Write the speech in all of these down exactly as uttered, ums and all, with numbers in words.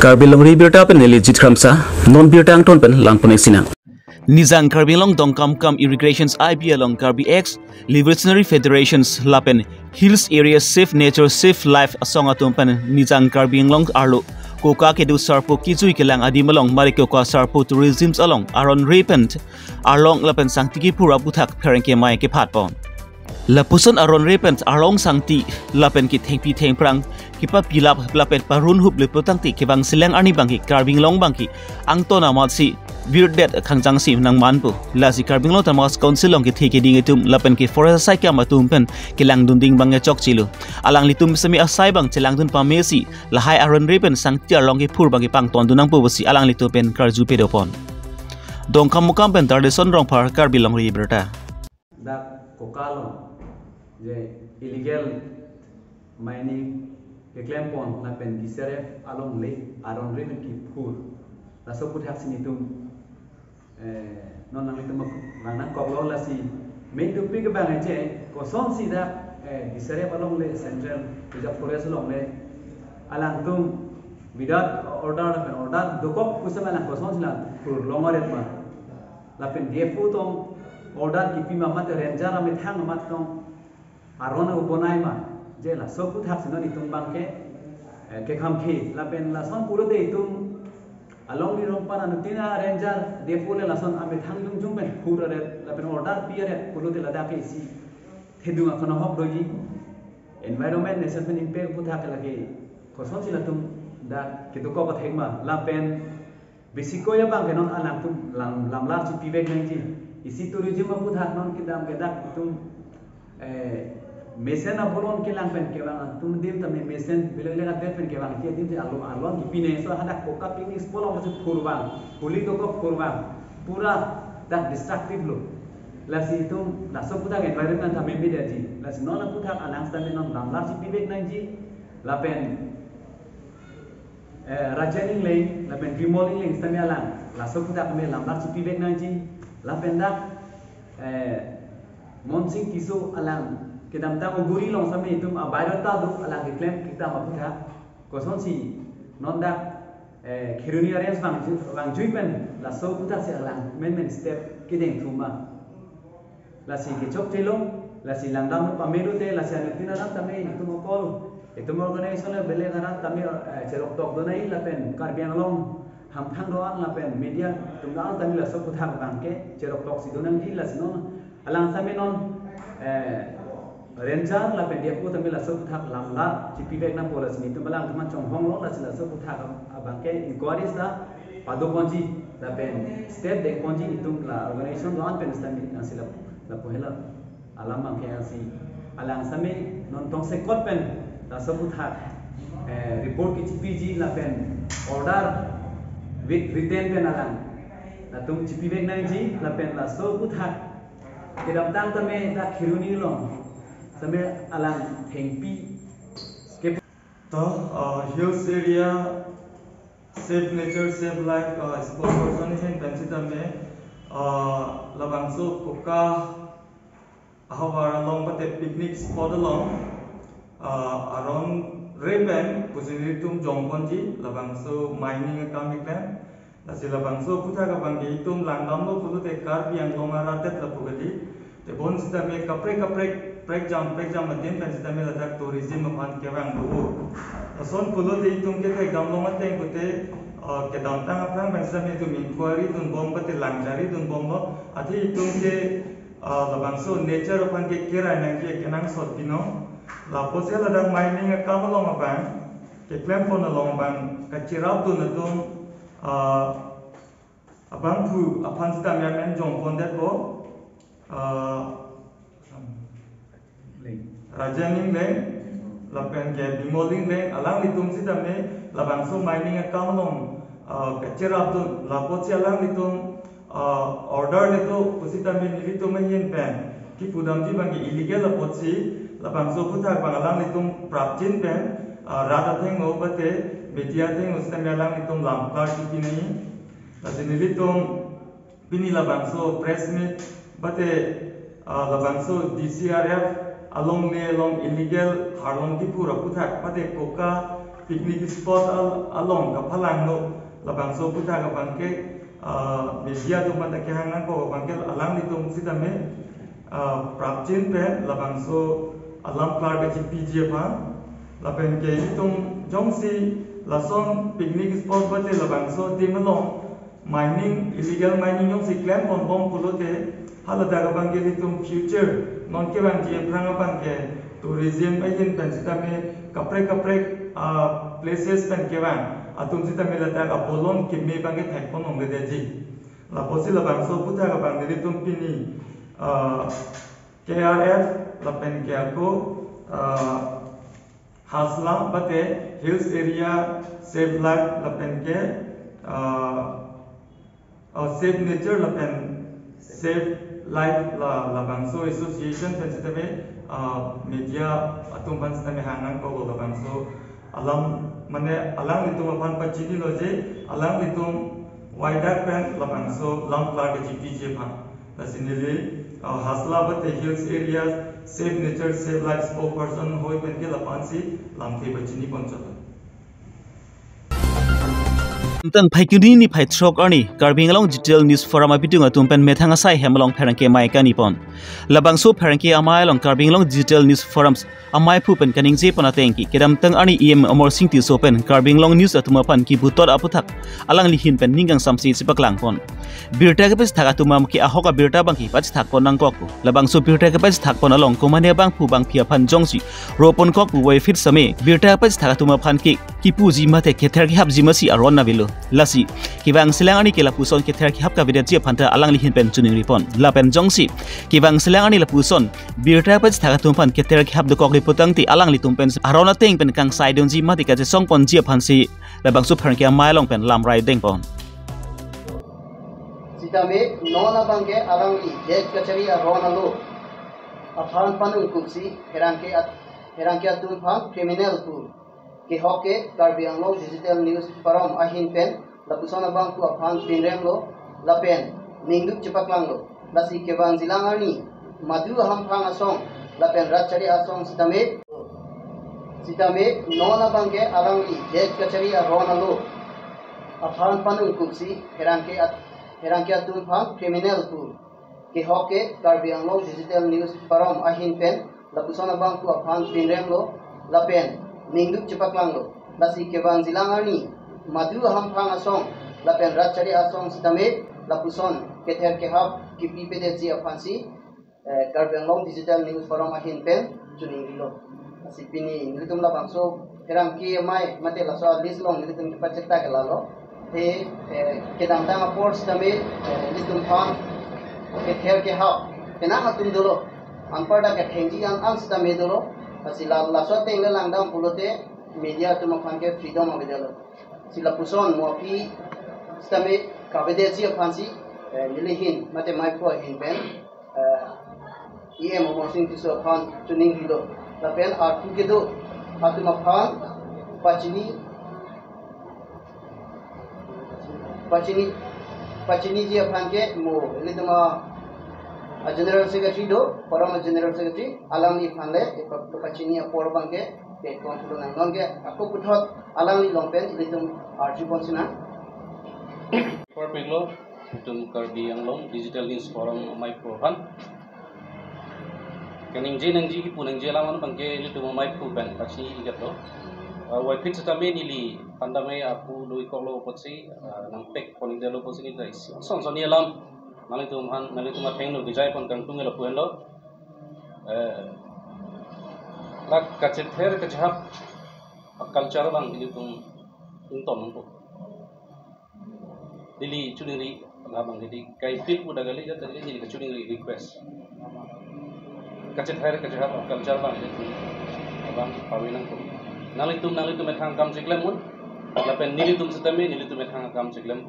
Karbi Longri Abirta pen neli Jit Kramsa, non birta angton pen langpon-ik sinang. Nijang Karbi Anglong Dongkamukam Irrigations I B along Karbi Ex Revolutionary Federations lapen Hills Area Save Nature Save Life asong atum pen Nijang Karbi Anglong arlo koka kedo sarpo kijui kelang adim along Marikoka Sarpo Tourism along aron re pen arlong lapen sangti kiphur aputhak pherangke amei kephatpon. Lapuson aron re pen arlong sangti lapen kethengpi thengphrang kepapilap lapen parun hup le putangte kevang selang arni abangke Karbi Anglong abangke angton amatsi virdet khangjang si nangmanpo. Lasi Karbi Anglong Autonomous Council along kethe keding atum lapen ke forest asai akam atum pen kelangdun ding abangke chokchelo. Alanglitum semi asai abang chelangdun pamesi lahai aron re pen sangti arlong kephur abangke pangtondun nangpo pusi alanglitum pen karju pedopon. Dongkamukam pen Tradition Rongphar, Karbi Longri Abirta. Dak koka along je illegal mining keklempon lapen D C R F alongle aron re pen kephur, laso aputhak si nelitum, eh, non nanglitum vang nangkoklo. Lasi main topic abang je kosonsi dak, eh, D C R F alongle, Central Reserve Forest alongle alangtum without order lapen order dokok pusitame alang kosonsi la phur long-et ma. Lapen D F O tong order kipi ma mate ranger amethang amat tong aron abonai ma, je laso aputhak si non itum abangke, eh, kekhamkhe. Lapen lason pulote itum along di rongpan anuttin a-ranger D F O le lason amethang jongjong pen phur-et lapen order pi-et pulote ladak ke isi thedung akhono ahok doji. Environment nation pen impact aputhak lake kosonsi latum dak kedokok atheng ma. Lapen besi ko abangke non alangtum lam, lamlar chipivek nangji. Isi tourism aputhak non kedam ke dak itum, eh, mesen abolon kelang pen kevang atum adim tame mesen beleg beleg adet pen kevang atum adim te along along kipine, so hadak koka picnic spot along si phurvang, holi dokok phurvang, pura dak destructive lo. Lasi itum laso aputhak environment tame media ji. Lasi non aputhak alang sitame non lamlar chipivek nangji. Lapen eh, Rajen Engleng lapen Bimol Engleng sitame alang laso aputhak me lamlar chipivek nangji. Lapen dak, eh, Monsing Tisso alang kedamtang Oguri along sitame itum abiodata do, alang keklem kedam aputhak kosonsi non dak, eh, Kheroni a-range vangjui, vangjui pen laso aputhak si alang menmen step kedeng thuma. Lasi kechokchelo, lasi langdam pamelo te, lasi anuttin arat tame itum okol, itum organization le beleg arat tame, eh, cheroktok donai lapen Karbi Anglong hamphang do-an lapen media atum do-an tame laso aputhak abangke cheroktok si donangji. Lasi non alang tame non, eh, ranger lapen D F O tame laso aputhak lamlar chipivek nangpo, lasi nelitum alangtum chonghonglo, lasi laso aputhak abangke inquiry ta padoponji lapen step dengponji itum la organization do-an pen sitame nangsi la, lapu helo alam abangke nangsi alang sitame non tongsekot pen laso aputhak, eh, report kechipiji lapen order with written pen alang latum chipivek nangji lapen laso aputhak kedamtang tame dak Kheroni along sitame alang thengpi ke. To, uh, Hills Area Save Nature Save Life, uh, spokesperson ahin pen sitame, uh, labangso koka ahavar along mate picnic spot along, uh, aron re pen pusi nelitum jongponji labangso mining akam keklem. Lasi labangso aputhak abangke itum langdamlo pulote Karbi Anglong arat det lapu kali. Tebon sitame kaprek kaprek prekjam prekjam adim pen sitame ladak tourism aphan kevang do. Lason pulote itum kethekdam long ateng pute, ah, kedamtang aphrang pen sitame itum inquiry dunbom pute langjaridunbomlo. Athe itum ke, ah, labangso nature aphan ke kerai nangji kenangsot binong. Lapusi ladak mining akam along abang keklempon along abang kacherapdun atum, ah, abangphu aphan sitame amen jongpondetpo, ah, Engleng. Rajen Engleng, lapen ke Bimol Engleng, alanglitum sitame labangso mining akam along, ah, kacherapdun, lapusi alanglitum, ah, order le do pusitame nelitum ahin pen kipudamji abangke illegal apotsi labangso aputhak abang alanglitum prapjin pen, ah, rat athengno pute media athengno sitame alanglitum lamklar kipinai. Lasi nelitum pini labangso press meet pute, ah, labangso D C R F alongle along illegal Harlong Diphu aputhak mate Koka picnic spot al-, along kaphalanglo, labangso aputhak abangke, ah, media atum aphan ta kehang nangkok abangke alanglitum sitame, ah, prapjin pen labangso alam klar kachipiji aphan, lapen ke itum jongsi lason picnic spot mate labangso adim along mining, illegal mining jongsi klem ponbom pulote, haladak abangke ilitum future non kevangji aphrang abangke tourism ahin pen sitame kaprek kaprek, ah, places pen kevang atum sitame ladak abolon keme abangke thekpon longledetji. Lapusi labangso aputhak abang nelitum pini, ah, K R F lapen ke ako, ah, Hasla mate Hills Area Save Life lapen ke, ah, ah, Save Nature lapen Save Life la, labangso association pen sitame, ah, media atum aphan sitame hang nangkoklo, labangso alam mane alanglitum aphan pachinilo je alanglitum waidak pen labangso alam klar kachipiji aphan. Lasi neli, ah, Hasla mate Hills Area Save Nature Save Life spokesperson ahoi pen ke lapu-ansi lamthe pachini ponchotlo. Tang Phaikuni niphai throk arni Karbi Anglong Digital News Forum abidung atum pen methang asai hem along pherangke amei kani pon. Labangso pherangke amei along Karbi Anglong Digital News Forums ameiphu pen kaningje pon ateng ke kedamtang arni E M Amarsing Tisso pen Karbi Anglong News atum aphan kiputhot aputhak alangli ahin pen ning kangsamse chepaklang pon. Birta kepachethak atum ke ahok abirta abangke pachethak pon nangkok pu. Labangso birta kepachethak pon along komane abangphu bangphi aphan jongsi ro ponkok pu puvoiphit sitame birta kepachethak atum aphan ke kipuji mate kether kehapji masi aron avelo. Lasi kevangselang arni ke lapuson kether kehap kavedetji aphan ta alangli ahin pen choningri pon. Lapen jongsi kevangselang arni lapuson birta kepachethak atum aphan kether kehap dokokle pu tangte alanglitum pen aron ateng pen kangsaidunji mate kachesong ponji aphansi labangso pherangke amei along pen lamrai deng pon. Sitame non abangke alangli det kachari aron alo aphan panungkupsi pherangke at-, pherangke atum aphan criminal pu kehok ke Karbi Anglong Digital News Forum ahin pen lapuson abangphu aphan pinremlo lapen ningduk chepaklanglo. Lasi kevangjilang arni madu ahamphang asong lapen rat chari asong sitame, sitame non abangke alangli det kachari aron alo aphan panungkupsi pherangke at-, pherangke atum aphan criminal pu kehok ke Karbi Anglong Digital News Forum ahin pen lapuson abangphu aphan pinremlo lapen ningduk chepaklanglo. Lasi kevangjilang arni madu ahamphang asong lapen rat chari asong sitame lapuson kether kehap kipipedetji aphansi, eh, Karbi Anglong Digital News Forum ahin pen choningrilo. Lasi pini nelitum labangso pherangke amei mate laso a-list along nelitum kepachethak ke lalo. He, eh, kedamtang apor sitame, eh, nelitum aphan kether kehap penang atum dolo. Anparta kethengji an an sitame dolo. Lasi la, laso ateng le langdam pulote media atum aphan ke freedom avedetlo. Si lapuson mo aphi sitame kavedetji aphansi, eh, neli ahin mate meiphu ahin pen, eh, E M Amarsing Tisso aphan choningrilo. Lapen arpu kedo atum aphan pachini, pachini, pachiniji aphan ke mo ilitum a-General Secretary do, Forum a-General Secretary, alangli aphan le pa-, pachini apor abangke ke kon pulo nang non ke ako puthot alangli along pen ilitum arju ponsinang. Por peglo, itum Karbi Anglong Digital News Forum ameiphu aphan kaningje nangji kipu nangji alam an abangke ilitum ameiphu pen pachini iketlo. Ah, puvoiphit sitame neli pandame apu do-ik koklo apotsi, ah, nangpek pon-ikdetlo apotsi neli ta isi son son alam nanglitum aphan, nanglitum athengno kejai pon kangtung elo pu henlo. Eh, la kachether kachehap a-culture abang ilitum ington nangpo. Neli choningri labang jadi kai feel pu dagali ja tadi neli kachoningri request. Kachether kachehap a-culture abang ilitum abang pave nangpo. Nanglitum, nanglitum methang akam cheklem un. Lapen nelitum sitame nelitum methang akam cheklem.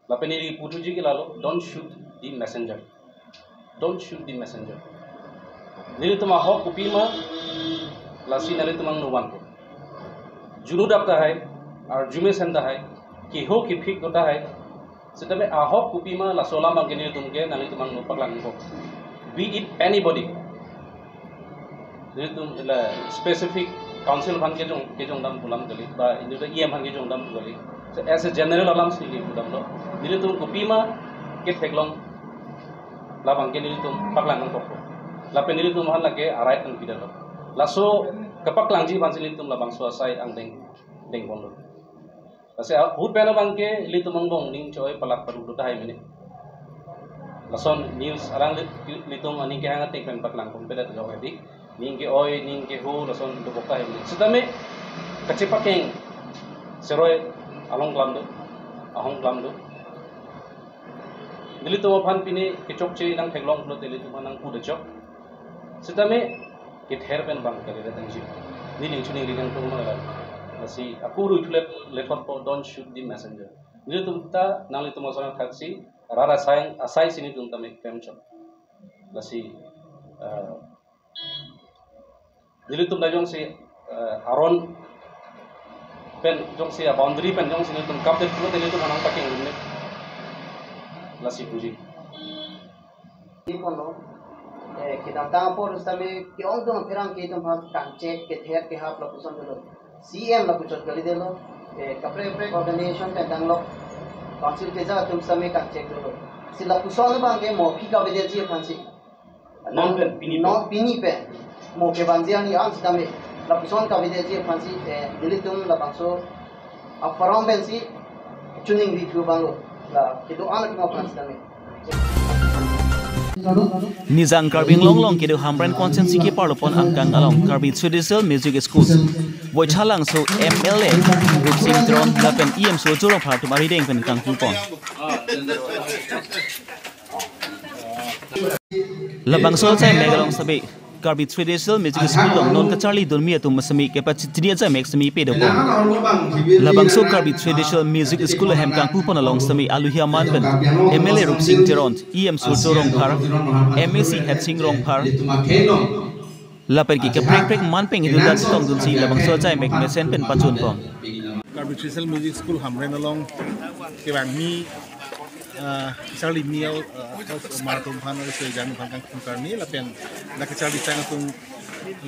Lapen neli puthotji ke lalo, don't shoot the messenger. Don't shoot the messenger. Nelitum ahok kopima, lasi nanglitum angno vanpo. Junu dak tahai, arju mesen tahai, keho kephik do tahai. Sitame ahok kopima, laso alam abangke nelitum ke, nanglitum angno paklangpo. Be it anybody. Nelitum la specific council aphan kejong, kejong dam pu alam kali, ba inut E M aphan kejong dam pu kali. So, as a general alam si neli pudamlo. Nelitum kopima ketheklong labang ke nelitum paklang nangkokpo. Lapen nelitum aphan lake a-right nangpidamlo. Laso kepaklangji aphan si nelitum labangso asai angdeng dengponlo. Lasi ahut pen abang ke ilitum angbong ning choi palak paduk do tahai mene. Lason news alang lit-, ilitum aning kehang ateng pen paklang pon pedet lo edi. Ning ke-oi, ning keho, lason dobok tahai mene. Sitame kachepakeng seroi along klam do, ahong klam do. Nelitum aphan pini kechokche nangtheklong pulote ilitum aphan nangpu dachok. Sitame kether pen bang kali datangji. Neli chuningri nangtum ma la. Lasi ako rui thulet lethot po, don't shoot the messenger. Nelitum ta nanglitum asai thaksi, rara asai, asai si nelitum tame klemchot. Lasi, eh, nelitum ta jongsi, eh, aron pen jongsi a-boundary pen jongsi nelitum kapdet pulote nelitum aphan nangpakeng rum ne. Lasi puji. Di ponlo, eh, kedamtang apor sitame ke-ongdung apherangke atum aphan kangchek, kether, kehap lapuson dolo. C M lapuchot kali detlo, eh, kaprek kaprek organization pen danglok, council keja atum sitame kangchek dolo. Si lapuson abang ke mo aphi kavedetji aphan si. Non pen, pini pen. Non pini pen. Mo kevangji arni an sitame. Lapuson kavedetji aphan si, eh, nelitum labangso a-forum pen si chuningri thu abang lo. La kedo-an atum aphan sitame. Nijang Karbi Anglong along kedo Hamren constituency keparlopon angkang along Karbi Traditional Music School Voichalangso M L A Rupsing Teron lapen E M Surjya Rongphar atum arideng pen kangpupon. Labangso achaimek along sitame Karbi Traditional Music School along non kacharlidunmi atum sitame kepachini achaimek sitame pedopon. Labangso Karbi Traditional Music School ahem kangpupon along sitame aluhi aman pen M L A Rupsing Teron, E M Surjya Rongphar, M A C Hetsing Rongphar, lapen ke kaprek kaprek man pen hidun dan chetongdunsi labangso achaimek mesen pen pachunpon. Karbi Traditional Music School Hamren along kevangmi, ah, kacharlimi, ah, mar atum aphan, ah, sejang aphan kangkung karni lapen dak kacharli tang atum,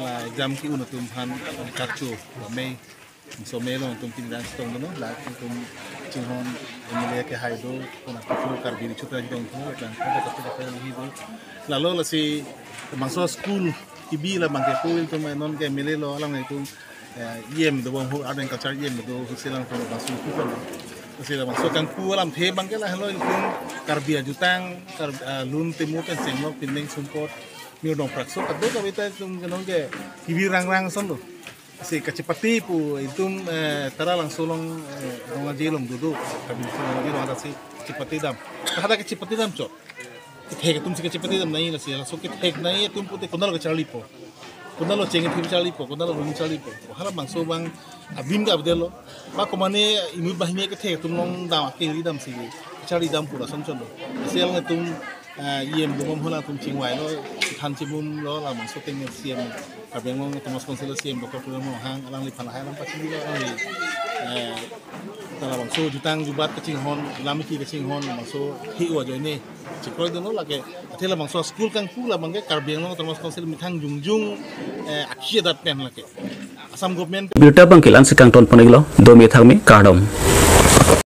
ah, exam ke-un atum aphan, ah, karcho, ah, mei, so mei along atum tin dan chetongdun, la atum chinghon M L A kehai do, kona atum Karbi richut rajidong atum, la atum kata kata kata hi do. Lalo lasi bangso school kebi labang ke pu ilitum non ke M L A lo alang atum, eh, E M dobom ho, Art and Culture E M do ho, silang pun bangso pu kan. Lasi labangso kangpu alamthe abang ke lahelo ilitum Karbi ajutang, Kar-, ah, lun temu pen chenglok pining sumpot, mir dong prakso kado kave ta ilitum kenong ke kebi rangrang ason lo. Si kachepate pu ilitum, eh, Taralangso along, eh, Rong Aje along dodo, Karbi Rong Aje along ada si chepate dam. Ada kachepate dam chot. Kethek atum si kachepate dam nangji, lasi laso kethek nangji atum pute konatlo kacharlipo, konatlo cheng thim charlipo, konatlo lun charlipo. Halabangso abang adim ke avedetlo. Ba komane inut banghini kethek atum along dam, akehri dam si kacharli dam pu lason chotlo. Lasi alang atum, ah, E M dobom ho la atum chingvailo, than chimumlo, labangso ateng C M Karbi Anglong Autonomous Council C M Doctor Tuliram Ronghang alangliphan lahai alam pachinilo, alangli, eh, ta labangso jutang jubat kachinghon, lam ki kachinghon, labangso hi-o ajoine chekroidunlo lake. Athe labangso school kangpu labang ke Karbi Anglong Autonomous Council methang jongjong, eh, akhi adat pen lake. Assam government. Birta abang ke la-an si kangtonpon-iklo, dome thakme, kardom.